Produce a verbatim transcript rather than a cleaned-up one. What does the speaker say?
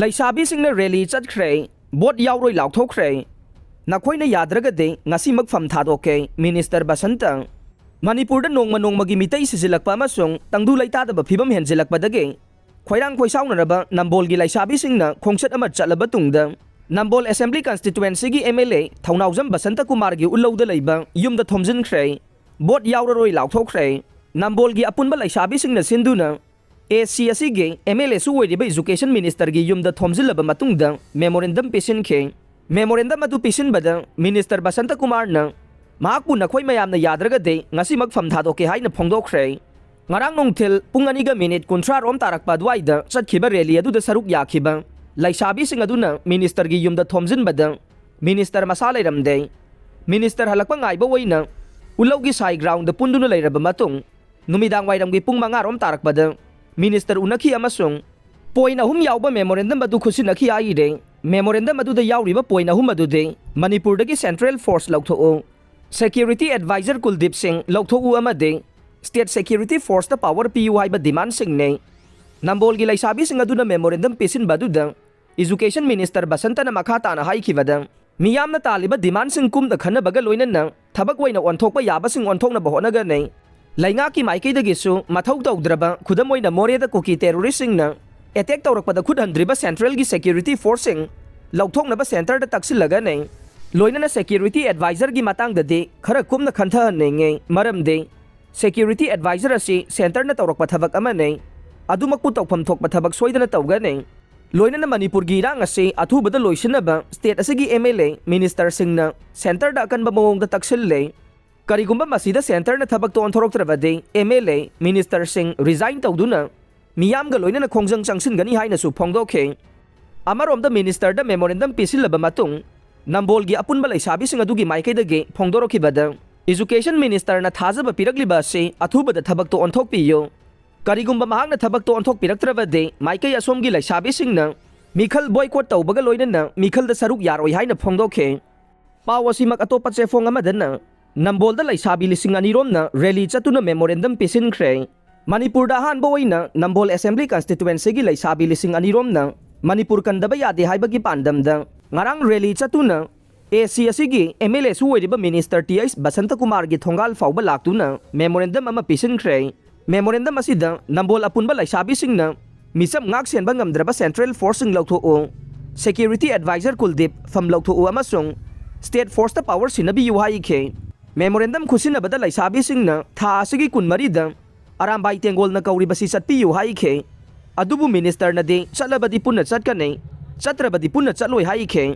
ꯂꯩꯁꯥꯕꯤꯁꯤꯡꯅ rally ꯆꯠꯈ꯭ꯔꯦ, vote ꯌꯥꯎꯔꯣꯏ ꯂꯥꯎꯊꯣꯛꯈ꯭ꯔꯦ꯫ ꯅꯈꯣꯏꯅ ꯌꯥꯗ꯭ꯔꯒꯗꯤ ꯉꯁꯤꯃꯛ ꯐꯝ ꯊꯥꯗꯣꯛꯀꯦ, ꯃꯤꯅꯤꯁꯇꯔ ꯕꯁꯟꯇ꯫ ꯃꯅꯤꯄꯨꯔꯗ ꯅꯣꯡꯃ ꯅꯣꯡꯃꯒꯤ ꯃꯤꯇꯩ ꯁꯤꯖꯤꯜꯂꯛꯄ ꯑꯃꯁꯨꯡ ꯇꯪꯗꯨ ꯂꯩꯇꯥꯗꯕ ꯐꯤꯕꯝ ꯍꯦꯟꯖꯤꯜꯂꯛꯄꯗꯒꯤ ꯈꯣꯏꯔꯥꯡ ꯈꯣꯏꯁꯥꯎꯅꯔꯕ ꯅꯝꯕꯣꯜꯒꯤ ꯂꯩꯁꯥꯕꯤꯁꯤꯡꯅ ꯈꯣꯡꯆꯠ ꯑꯃ ꯆꯠꯂꯕ ꯇꯨꯡꯗ ꯅꯝꯕꯣꯜ ꯑꯦꯁꯦꯝꯕ꯭ꯂꯤ ꯀꯟꯁꯇꯤꯇ꯭ꯋꯦꯟꯁꯤꯒꯤ M L A Thounaojam Basanta ꯀꯨꯃꯥꯔꯒꯤ ꯎꯜꯂꯧꯗ ꯂꯩꯕ ꯌꯨꯝꯗ ꯊꯣꯝꯖꯤꯟꯈ꯭ꯔꯦ꯫ ꯚꯣꯠ ꯌꯥꯎꯔꯔꯣꯏ ꯂꯥꯎꯊꯣꯛꯈ꯭ꯔꯦ꯫ ꯅꯝꯕꯣꯜꯒꯤ ꯑꯄꯨꯟꯕ ꯂꯩꯁꯥꯕꯤꯁꯤꯡꯅ ꯁꯤꯟꯗꯨꯅ ꯑꯦ ꯁꯤ ꯑꯁꯤꯒꯤ ꯑꯦꯝ ꯑꯦꯜ ꯑꯦꯁꯨ ꯑꯣꯏꯔꯤꯕ ꯏꯖꯨꯀꯦꯁꯟ ꯃꯤꯅꯤꯁꯇꯔꯒꯤ ꯌꯨꯝꯗ ꯊꯣꯝꯖꯤꯜꯂꯕ ꯃꯇꯨꯡꯗ ꯃꯦꯃꯣꯔꯦꯟꯗꯝ ꯄꯤꯁꯤꯟꯈꯤ꯫ ꯃꯦꯃꯣꯔꯦꯟꯗꯝ ꯑꯗꯨ ꯄꯤꯁꯤꯟꯕꯗ ꯃꯤꯅꯤꯁꯇꯔ ꯕꯁꯟꯇ ꯀꯨꯃꯥꯔꯅ ꯃꯍꯥꯛꯄꯨ ꯅꯈꯣꯏ ꯃꯌꯥꯝꯅ ꯌꯥꯗ꯭ꯔꯒꯗꯤ ꯉꯁꯤꯃꯛ ꯐꯝ ꯊꯥꯗꯣꯛꯀꯦ ꯍꯥꯏꯅ ꯐꯣꯡꯗꯣꯛꯈ꯭ꯔꯦ꯫ ꯉꯔꯥꯡ ꯅꯨꯡꯊꯤꯜ ꯄꯨꯡ ꯑꯅꯤꯒ ꯃꯤꯅꯤꯠ ꯀꯨꯟꯊ꯭ꯔꯥ ꯔꯣꯝ ꯇꯥꯔꯛꯄ ꯑꯗꯨꯋꯥꯏꯗ ꯆꯠꯈꯤꯕ ꯔꯦꯂꯤ ꯑꯗꯨꯗ ꯁꯔꯨꯛ ꯌꯥꯈꯤꯕ ꯂꯩꯁꯥꯕꯤꯁꯤꯡ ꯑꯗꯨꯅ ꯃꯤꯅꯤꯁꯇꯔꯒꯤ ꯌꯨꯝꯗ ꯊꯣꯝꯖꯤꯟꯕꯗ ꯃꯤꯅꯤꯁꯇꯔ ꯃꯁꯥ ꯂꯩꯔꯝꯗꯦ꯫ ꯃꯤꯅꯤꯁꯇꯔ ꯍꯜꯂꯛꯄ ꯉꯥꯏꯕ ꯑꯣꯏꯅ ꯎꯂꯧꯒꯤ ꯁꯥꯏ ꯒ꯭ꯔꯥꯎꯟꯗ ꯄꯨꯟꯗꯨꯅ ꯂꯩꯔꯕ ꯃꯇꯨꯡ ꯅꯨꯃꯤꯗꯥꯡ ꯋꯥꯏꯔꯝꯒꯤ ꯄꯨꯡ ꯃꯉꯥ ꯔꯣꯝ ꯇꯥꯔꯛꯄꯗ ꯃꯤꯅꯤꯁꯇꯔ ꯎꯅꯈꯤ ꯑꯃꯁꯨꯡ ꯄꯣꯏꯟ ꯑꯍꯨꯝ ꯌꯥꯎꯕ ꯃꯦꯃꯣꯔꯦꯟꯗꯝ ꯑꯗꯨ ꯈꯨꯠꯁꯤꯟꯅꯈꯤ ꯍꯥꯏꯔꯦ꯫ ꯃꯦꯃꯣꯔꯦꯟꯗꯝ ꯑꯗꯨꯗ ꯌꯥꯎꯔꯤꯕ ꯄꯣꯏꯟ ꯑꯍꯨꯝ ꯑꯗꯨꯗꯤ ꯃꯅꯤꯄꯨꯔꯗꯒꯤ ꯁꯦꯟꯇ꯭ꯔꯦꯜ ꯐꯣꯔꯁ ꯂꯧꯊꯣꯛꯎ, ꯁꯦꯀ꯭ꯌꯨꯔꯤꯇꯤ ꯑꯦꯗꯚꯥꯏꯖꯔ ꯀꯨꯜꯗꯤꯞ ꯁꯤꯡ ꯂꯧꯊꯣꯛꯎ ꯑꯃꯗꯤ ꯁ꯭ꯇꯦꯠ ꯁꯦꯀ꯭ꯌꯨꯔꯤꯇꯤ ꯐꯣꯔꯁꯇ ꯄꯥꯋꯔ ꯄꯤꯌꯨ ꯍꯥꯏꯕ ꯗꯤꯃꯥꯟꯁꯤꯡꯅꯤ꯫ ꯅꯝꯕꯣꯜꯒꯤ ꯂꯩꯁꯥꯕꯤꯁꯤꯡ ꯑꯗꯨꯅ ꯃꯦꯃꯣꯔꯦꯟꯗꯝ ꯄꯤꯁꯤꯟꯕ ꯑꯗꯨꯗ ꯏꯖꯨꯀꯦꯁꯟ ꯃꯤꯅꯤꯁꯇꯔ ꯕꯁꯟꯇꯅ ꯃꯈꯥ ꯇꯥꯅ ꯍꯥꯏꯈꯤꯕꯗ, ꯃꯤꯌꯥꯝꯅ ꯇꯥꯜꯂꯤꯕ ꯗꯤꯃꯥꯟꯁꯤꯡ ꯀꯨꯝꯗ ꯈꯟꯅꯕꯒ ꯂꯣꯏꯅꯅ ꯊꯕꯛ ꯑꯣꯏꯅ ꯑꯣꯟꯊꯣꯛꯄ ꯌꯥꯕꯁꯤꯡ ꯑꯣꯟꯊꯣꯛꯅꯕ ꯍꯣꯠꯅꯒꯅꯤ꯫ ꯂꯩꯉꯥꯛꯀꯤ ꯃꯥꯏꯀꯩꯗꯒꯤꯁꯨ ꯃꯊꯧ ꯇꯧꯗ꯭ꯔꯕ, ꯈꯨꯗꯝ ꯑꯣꯏꯅ ꯃꯣꯔꯦꯗ ꯀꯨꯀꯤ ꯇꯦꯔꯣꯔꯤꯁꯁꯤꯡꯅ ꯑꯦꯇꯦꯛ ꯇꯧꯔꯛꯄꯗ ꯈꯨꯠ ꯍꯟꯗ꯭ꯔꯤꯕ ꯁꯦꯟꯇ꯭ꯔꯦꯜꯒꯤ ꯁꯦꯀ꯭ꯌꯨꯔꯤꯇꯤ ꯐꯣꯔꯁꯁꯤꯡ ꯂꯧꯊꯣꯛꯅꯕ ꯁꯦꯟꯇꯔꯗ ꯇꯛꯁꯤꯜꯂꯒꯅꯤ꯫ ꯂꯣꯏꯅꯅ ꯁꯦꯀ꯭ꯌꯨꯔꯤꯇꯤ ꯑꯦꯗꯚꯥꯏꯖꯔꯒꯤ ꯃꯇꯥꯡꯗꯗꯤ ꯈꯔ ꯀꯨꯞꯅ ꯈꯟꯊꯍꯟꯅꯤꯡꯉꯤ, ꯃꯔꯝꯗꯤ ꯁꯦꯀ꯭ꯌꯨꯔꯤꯇꯤ ꯑꯦꯗꯚꯥꯏꯖꯔ ꯑꯁꯤ ꯁꯦꯟꯇꯔꯅ ꯇꯧꯔꯛꯄ ꯊꯕꯛ ꯑꯃꯅꯤ꯫ ꯑꯗꯨꯃꯛꯄꯨ ꯇꯧꯐꯝ ꯊꯣꯛꯄ ꯊꯕꯛ ꯁꯣꯏꯗꯅ ꯇꯧꯒꯅꯤ꯫ ꯂꯣꯏꯅꯅ ꯃꯅꯤꯄꯨꯔꯒꯤ ꯏꯔꯥꯡ ꯑꯁꯤ ꯑꯊꯨꯕꯗ ꯂꯣꯏꯁꯤꯟꯅꯕ ꯁ꯭ꯇꯦꯠ ꯑꯁꯤꯒꯤ ꯑꯦꯝ ꯑꯦꯜ ꯑꯦ, ꯃꯤꯅꯤꯁꯇꯔꯁꯤꯡꯅ ꯁꯦꯟꯇꯔꯗ ꯑꯀꯟꯕ ꯃꯑꯣꯡꯗ ꯇꯛꯁꯤꯜꯂꯦ꯫ ꯀꯔꯤꯒꯨꯝꯕ ꯃꯁꯤꯗ ꯁꯦꯟꯇꯔꯅ ꯊꯕꯛꯇ ꯑꯣꯟꯊꯣꯔꯛꯇ꯭ꯔꯕꯗꯤ ꯑꯦꯝ ꯑꯦꯜ ꯑꯦ, ꯃꯤꯅꯤꯁꯇꯔꯁꯤꯡ ꯔꯤꯖꯥꯏꯟ ꯇꯧꯗꯨꯅ ꯃꯤꯌꯥꯝꯒ ꯂꯣꯏꯅꯅ ꯈꯣꯡꯖꯪ ꯆꯪꯁꯤꯟꯒꯅꯤ ꯍꯥꯏꯅꯁꯨ ꯐꯣꯡꯗꯣꯛꯈꯤ꯫ ꯑꯃꯔꯣꯝꯗ ꯃꯤꯅꯤꯁꯇꯔꯗ ꯃꯦꯃꯣꯔꯦꯟꯗꯝ ꯄꯤꯁꯤꯜꯂꯕ ꯃꯇꯨꯡ ꯅꯝꯕꯣꯜꯒꯤ ꯑꯄꯨꯟꯕ ꯂꯩꯁꯥꯕꯤꯁꯤꯡ ꯑꯗꯨꯒꯤ ꯃꯥꯏꯀꯩꯗꯒꯤ ꯐꯣꯡꯗꯣꯔꯛꯈꯤꯕꯗ ꯏꯖꯨꯀꯦꯁꯟ ꯃꯤꯅꯤꯁꯇꯔꯅ ꯊꯥꯖꯕ ꯄꯤꯔꯛꯂꯤꯕ ꯑꯁꯤ ꯑꯊꯨꯕꯗ ꯊꯕꯛꯇ ꯑꯣꯟꯊꯣꯛꯄꯤꯌꯨ꯫ ꯀꯔꯤꯒꯨꯝꯕ ꯃꯍꯥꯛꯅ ꯊꯕꯛꯇ ꯑꯣꯟꯊꯣꯛꯄꯤꯔꯛꯇ꯭ꯔꯕꯗꯤ ꯃꯥꯏꯀꯩ ꯑꯁꯣꯝꯒꯤ ꯂꯩꯁꯥꯕꯤꯁꯤꯡꯅ ꯃꯤꯈꯜ ꯕꯣꯏꯀꯣꯠ ꯇꯧꯕꯒ ꯂꯣꯏꯅꯅ ꯃꯤꯈꯜꯗ ꯁꯔꯨꯛ ꯌꯥꯔꯣꯏ ꯍꯥꯏꯅ ꯐꯣꯡꯗꯣꯛꯈꯤ꯫ ꯄꯥꯎ ꯑꯁꯤꯃꯛ ꯑꯇꯣꯞꯄ ꯆꯦꯐꯣꯡ ꯑꯃꯗꯅ ꯅꯝꯕꯣꯜꯗ ꯂꯩꯁꯥꯕꯤ ꯂꯤꯁꯤꯡ ꯑꯅꯤ ꯔꯣꯝꯅ ꯔꯦꯂꯤ ꯆꯠꯇꯨꯅ ꯃꯦꯃꯣꯔꯦꯟꯗꯝ ꯄꯤꯁꯤꯟꯈ꯭ꯔꯦ꯫ ꯃꯅꯤꯄꯨꯔꯗ ꯑꯍꯥꯟꯕ ꯑꯣꯏꯅ ꯅꯝꯕꯣꯜ ꯑꯦꯁꯦꯝꯕ꯭ꯂꯤ ꯀꯟꯁꯇꯤꯇ꯭ꯋꯦꯟꯁꯤꯒꯤ ꯂꯩꯁꯥꯕꯤ ꯂꯤꯁꯤꯡ ꯑꯅꯤ ꯔꯣꯝꯅ ꯃꯅꯤꯄꯨꯔ ꯀꯟꯗꯕ ꯌꯥꯗꯦ ꯍꯥꯏꯕꯒꯤ ꯄꯥꯟꯗꯝꯗ ꯉꯔꯥꯡ ꯔꯦꯂꯤ ꯆꯠꯇꯨꯅ ꯑꯦ ꯁꯤ ꯑꯁꯤꯒꯤ ꯑꯦꯝ ꯑꯦꯜ ꯑꯦꯁꯨ ꯑꯣꯏꯔꯤꯕ ꯃꯤꯅꯤꯁꯇꯔ ꯇꯤ ꯑꯩꯆ ꯕꯁꯟꯇꯀꯨꯃꯥꯔꯒꯤ ꯊꯣꯡꯒꯥꯜ ꯐꯥꯎꯕ ꯂꯥꯛꯇꯨꯅ ꯃꯦꯃꯣꯔꯦꯟꯗꯝ ꯑꯃ ꯄꯤꯁꯤꯟꯈ꯭ꯔꯦ꯫ ꯃꯦꯃꯣꯔꯦꯟꯗꯝ ꯑꯁꯤꯗ ꯅꯝꯕꯣꯜ ꯑꯄꯨꯟꯕ ꯂꯩꯁꯥꯕꯤꯁꯤꯡꯅ ꯃꯤꯆꯝ ꯉꯥꯛ ꯁꯦꯟꯕ ꯉꯝꯗ꯭ꯔꯕ ꯁꯦꯟꯇ꯭ꯔꯦꯜ ꯐꯣꯔꯁꯁꯤꯡ ꯂꯧꯊꯣꯛꯎ, ꯁꯦꯀ꯭ꯌꯨꯔꯤꯇꯤ ꯑꯦꯗꯚꯥꯏꯖꯔ ꯀꯨꯜꯗꯤꯞ ꯐꯝ ꯂꯧꯊꯣꯛꯎ ꯑꯃꯁꯨꯡ ꯁ꯭ꯇꯦꯠ ꯐꯣꯔꯁꯇ ꯄꯥꯋꯔ ꯁꯤꯟꯅꯕꯤꯌꯨ ꯍꯥꯏꯈꯤ꯫ ꯃꯦꯃꯣꯔꯦꯟꯗꯝ ꯈꯨꯠꯁꯤꯟꯅꯕꯗ ꯂꯩꯁꯥꯕꯤꯁꯤꯡꯅ ꯊꯥ ꯑꯁꯤꯒꯤ ꯀꯨꯟꯃꯔꯤꯗ ꯑꯔꯥꯝꯕꯥꯏ ꯇꯦꯡꯒꯣꯜꯅ ꯀꯧꯔꯤꯕꯁꯤ ꯆꯠꯄꯤꯌꯨ ꯍꯥꯏꯈꯤ꯫ ꯑꯗꯨꯕꯨ ꯃꯤꯅꯤꯁꯇꯔꯅꯗꯤ ꯆꯠꯂꯕꯗꯤ ꯄꯨꯟꯅ ꯆꯠꯀꯅꯤ, ꯆꯠꯇ꯭ꯔꯕꯗꯤ ꯄꯨꯟꯅ ꯆꯠꯂꯣꯏ ꯍꯥꯏꯈꯤ꯫